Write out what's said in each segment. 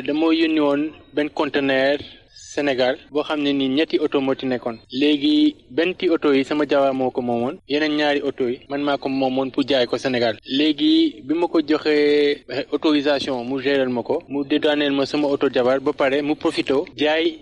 dama yónni woon benn conteneur Sénégal boo xam ne nii ñetti oto moo ci nekkoon léegi benn ti oto yi sama jabar moo ko moomoon yeneen ñaari oto yi man maa ko moomoon pour jaay ko Sénégal léegi bi ma ko joxee autorisation mu géral ma ko mu dédouaneel ma sama oto jabar ba pare mu profité jaay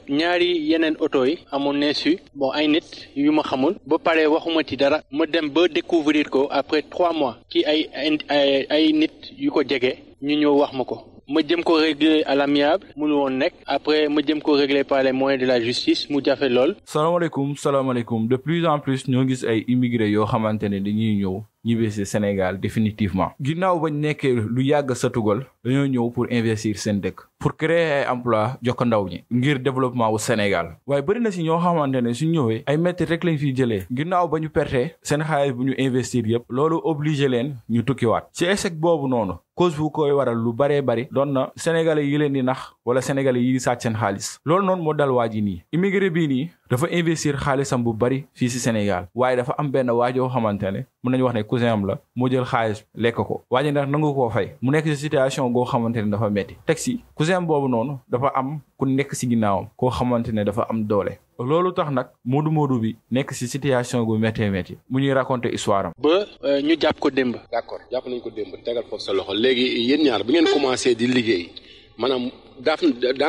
ñaari yeneen oto yi amoon ne su bon ay nit yu ma xamul ba pare waxuma ci dara ma dem ba découvrir ko après 3 mois ci ay nit yu ko jege ñu ñëw wax ma ko. ma jëm ko régler à l'amiable mënu woon nekk après ma jëm ko régler par les moyens de la justice mu jafe lool. salaamaaleykum de plus en plus ñoo gis ay immigrés yoo xamante ne dañuy ñëw ñibbisi Sénégal définitivement. ginnaaw bañ nekkee lu yàgg sa tugal dañoo ñëw pour investir seen dëkk. pour créer ay emploi jox ko ndaw ñi. ngir développement wu Sénégal. waaye bëri na si ñoo xamante ne suñ ñëwee ay métti rek lañ fiy jëlee. ginnaaw ba ñu perte seen xaalis bu ñu investir yëpp. loolu obligé leen ñu tukkiwaat. ci échec boobu noonu. cause bu koy waral lu baree bari doon na sénégalais yi leen di nax wala sénégalais yi di sàcc seen xaalis loolu noonu moo dal waa ji nii immigré bii nii dafa investir xaalisam bu bari fii ci Sénégal waaye dafa am benn waajoo xamante ne mën nañu wax ne cousin am la moo jël xaalis lekk ko waa ji ndax nangu koo fay mu nekk ci situation goo xamante ne dafa metti teg ci cousin boobu noonu dafa am ku nekk ci ginnaawam koo xamante ne dafa am doole loolu tax nag moodu bi nekk ci situation gu métti mu ñuy raconter histoire am. ba ñu jàpp ko démb. d'accord jàpp nañ ko démb tegal foofu sa loxo léegi yéen ñaar bi ngeen commencé di liggéey maanaam daa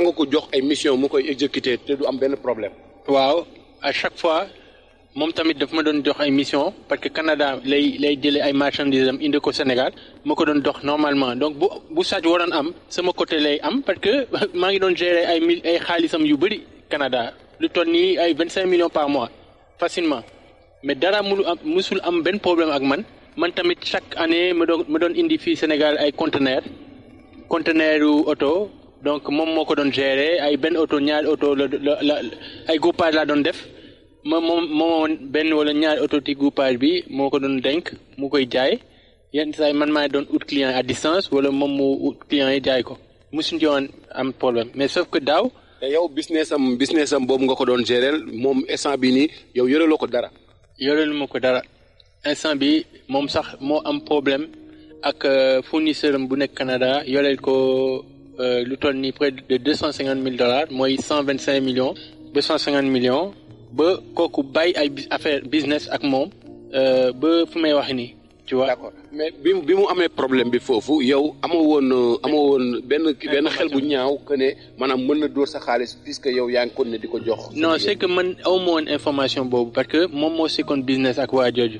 nga ko jox ay mission mu koy exécuter te du am benn problème. waaw à chaque fois moom tamit daf ma doon jox ay mission parce que Canada lay jëlee ay marchandises am indi ko Sénégal ma ko doon dox normalement donc bu sàcc waroon am sama côté lay am parce que maa ngi doon gérer ay xaalisam yu bëri Canada. lu toll nii ay 25 millions par mois facilement mais dara musul am benn problème ak man tamit chaque année ma doon indi fii Sénégal ay conteneur yu oto donc moom moo ko doon gérer ay benn oto ñaari oto la ay groupage laa doon def moom benn wala ñaari oto ti groupage bi moo ko doon denk mu koy jaay yenn saa yi man maa doon ut client à distance wala moom mu ut client yi jaay ko musuñu woon am problème mais sauf que daaw. te yow business am boobu nga ko doon gérer moom instant bi nii yow yoreloo ko dara. yorelu ma ko dara instant bi moom sax moo am problème ak fournisseur am bu nekk Canada yoreel ko lu toll nii près de $250,000 mooy 125 millions 250 millions ba kooku bàyyi ay affaire business ak moom ba fu may wax nii. tu vois d'accord mais bi mu amee problème bi foofu yow amoo woon benn xel bu ñaaw que ne maanaam mën na dóor sa xaalis puisque yow yaa ngi kon ne di ko jox. non c'est que man awma woon information boobu parce que moom moo sekkoon business ak waa jooju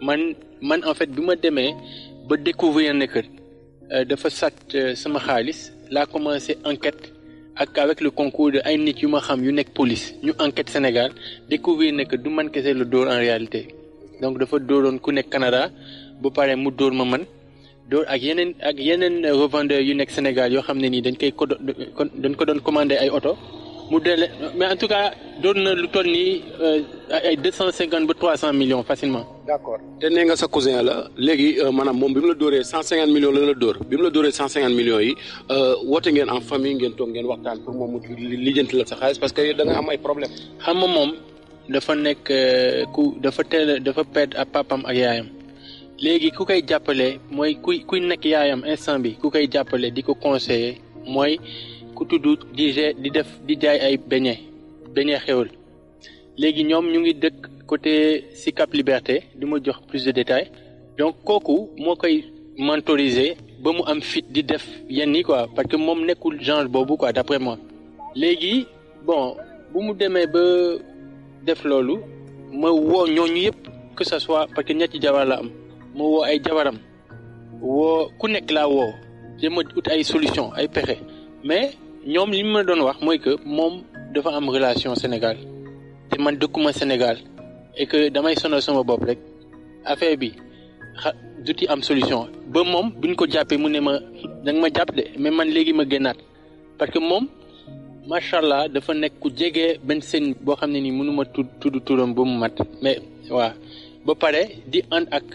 man en fait bi ma demee ba découvrir ne que dafa sàcc sama xaalis laa commencé enquête avec le concours de ay nit yu ma xam yu nekk police ñu enquête Sénégal découvrir ne que du man kese la dóor en réalité donc dafa dóoroon ku nekk Canada. ba pare mu dóor ma man dóor ak yeneen revendeur yu nekk Sénégal yoo xam ne nii dañ ko doon commandé ay oto mu dele mais en tout cas dóor na lu toll nii ay 250 ba 300 millions facilement. d'accord te nee nga sa cousin la léegi maanaam moom bi mu la dóoree 150 millions la dóor bi mu la dóoree 150 millions yi woote ngeen en famille ngeen toog ngeen waxtaan pour moom mu lijjanti la sa xaalis parce que da nga am ay problème. xam nga moom dafa nekk dafa perdre ak papam ak yaayam. léegi ku koy jàppale mooy kuy nekk yaayam instant bi ku koy jàppale di ko conseiller mooy ku tudd di jaay ay beñe xewal léegi ñoom ñu ngi dëkk côté Sicap Liberté di ma jox plus de détails donc kooku moo koy mentoriser ba mu am fit di def yenn yi quoi parce que moom nekkul genre boobu quoi d'après moi léegi bon bu mu demee ba def loolu ma woo ñooñu yëpp que ça soit parce que ñetti jabar la am ma woo ay jabaram woo ku nekk laa woo jéem a ut ay solution ay pexe mais ñoom li ma doon wax mooy que moom dafa am relation Sénégal te man dëkkuma Sénégal et que damay sonal sama bopp rek affaire bi duti am solution ba moom buñ ko jàppee mu ne ma danga ma jàpp de mais man léegi ma génnaat parce que moom macha allah dafa nekk ku jege benn seen boo xam ne nii mënuma tudd turam ba mu mat mais waaw ba pare di ànd ak.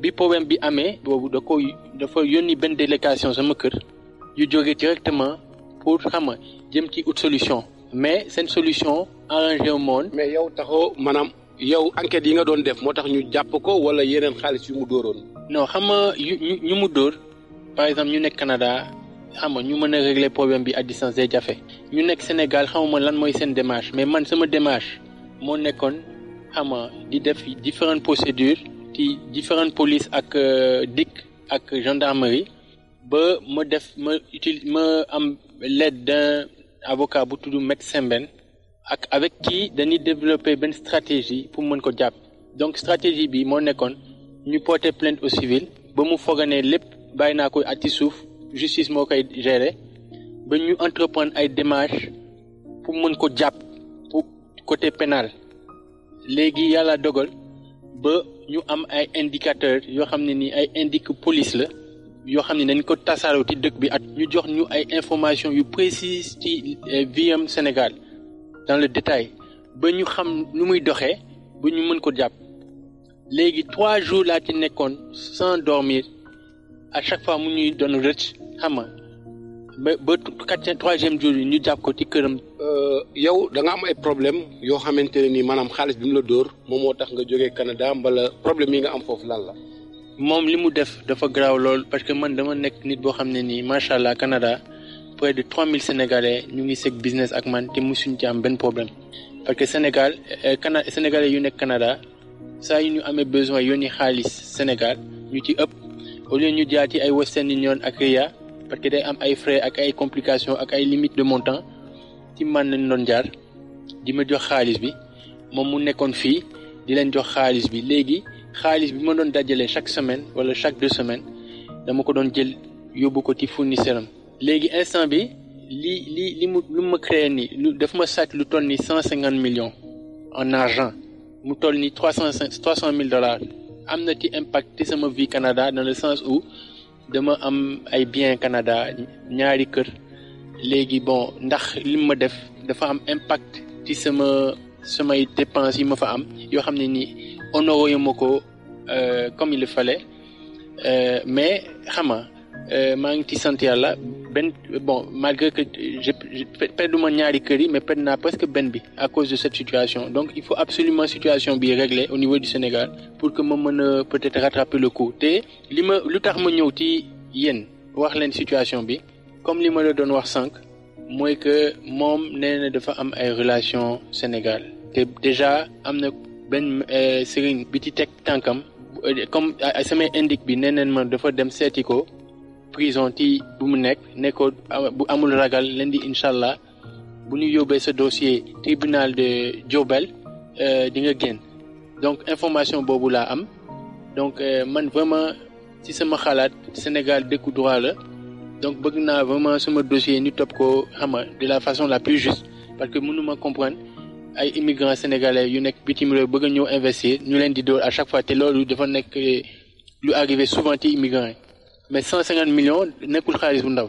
bi problème bi amee boobu dafa yónni benn délégation sama kër yu jóge directement pour xam nga jëm ci ut solution mais seen solution arrangé wu moon mais yow taxoo maanaam yow enquête yi nga doon def moo tax ñu jàpp ko wala yeneen xaalis yu mu dóoroon. non xam nga ñu mu dóor par exemple ñu nekk Canada xam nga ñu mën a régler problème bi à distance day jafe ñu nekk Sénégal xamuma lan mooy seen démarche mais man sama démarche moo nekkoon xam nga di def différentes procédures ci différentes polices ak DIC ak gendarmerie ba ma am l'aide d'un avocat bu tudd Maître Sembène ak avec qui dañuy développer benn stratégie pour mën ko jàpp donc stratégie bi moo nekkoon ñu porter plainte au civil ba mu foogane lépp bàyyi naa ko ci suuf justice moo koy gérer ba ñu entreprendre ay démarches pour mën ko jàpp pour côté pénal léegi yàlla dogal ba ñu am ay indicateurs yoo xam ne ni ay indice police la yoo xam ne dañ ko tasaaroo ci dëkk bi at ñu jox ñu ay informations yu précises ci vie am Sénégal dans le détail ba ñu xam nu muy doxee ba ñu mën ko jàpp léegi 3 jours laa ci nekkoon sans dormir à chaque fois mu ñuy doon rëcc xam nga ba 3e jour yi ñu jàpp ko ci këram. yow da nga am ay problème yoo xamante ne nii maanaam xaalis bi mu la dóor moom moo tax nga jógee Canada mbala problème yi nga am foofu lan la. moom li mu def dafa garaaw lool parce que man dama nekk nit boo xam ne nii macha allah Canada près de 3000 Sénégalais ñu ngi seg business ak man te musuñ ci am benn problème parce que Sénégalais yu nekk Canada saa yu ñu amee besoin yónni xaalis Sénégal ñu ci ëpp au lieu ñu jaar ci ay Western Union ak Ria parce que day am ay frais ak ay complications ak ay limites de montant ci man lañ doon jaar di ma jox xaalis bi moom mu nekkoon fii di leen jox xaalis bi léegi xaalis bi ma doon dajale chaque semaine wala chaque 2 semaines dama ko doon jël yóbbu ko ci fournisseur am léegi instant bi lu ma créé nii daf ma sàcc lu toll ni 150 millions en argent mu toll ni $300,000 am na ci impact ci sama vie Canada dans le sens où dama am ay biens Canada ñaari kër léegi bon ndax li ma def dafa am impact ci samay dépenses yi ma fa am yoo xam ne ni honoré ma ko comme il le fallait mais xam nga maa ngi ci sant yàlla malgré que je perduma ñaari kër yi mais perd naa presque benn bi à cause de cette situation donc il faut absolument situation bi régler au niveau du Sénégal pour que ma mën a peut-être rattraper le coup te lu tax ma ñëw ci yéen wax leen situation bi comme li ma la doon wax sànq mooy que moom nee na dafa am ay relations Sénégal te déjà am na benn sëriñ bi ci teg tànkam comme samay indique bi nee neen ma dafa dem seeti ko prison ci bu mu nekk ko bu amul ragal lundi incha allah bu ñu yóbbee sa dossier tribunal de Diourbel di nga génn donc information boobu laa am donc man vraiment ci sama xalaat Sénégal dëkku droit la donc bëgg naa vraiment sama dossier ñu topp ko xama de la façon la plus juste parce que mënuma comprendre ay immigrants sénégalais yu nekk bitim réew bëgg a ñëw investir ñu leen di dóor à chaque fois te loolu dafa nekk lu arrivé souvent ci immigrants yi mais 150 millions nekkul xaalis bu ndaw